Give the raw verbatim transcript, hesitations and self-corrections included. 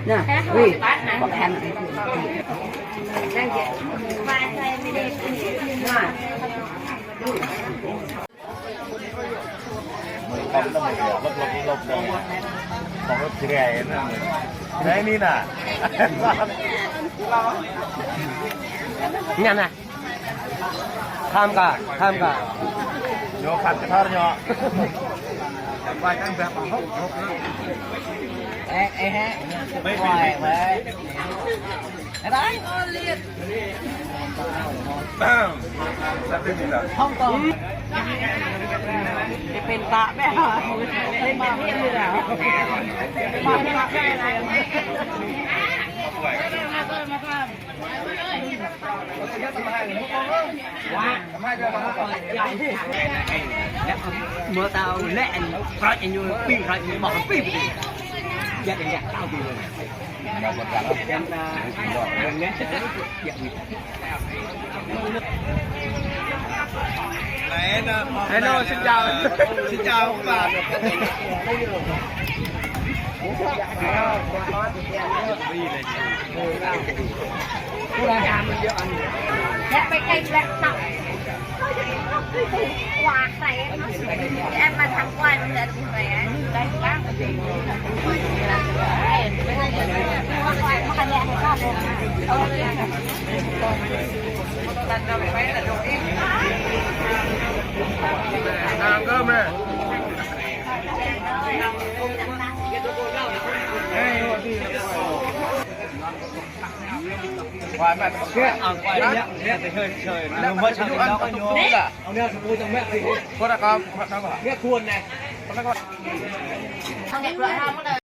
Nè, ui, bọc hàng. Nè, nè. Nè, nè. Kham kah, kham kah. Ñu kham kơthor ñu. Ê, ê, hé. Ê, ê. Ê, đấy. Không có. Cái pin tạ bé. Cái mà biết như nào. Cái mà biết. Mơ tao lẹ anh, rọi anh, ñu pin rọi anh, mơ pin pin. Giăt anh, giăt tao pin. Hello, xin chào. Xin chào các bạn. Ăn cơm này. Ngoài mặt kia, à, ngoài kia, ăn cơm. Có đã có, có đã có.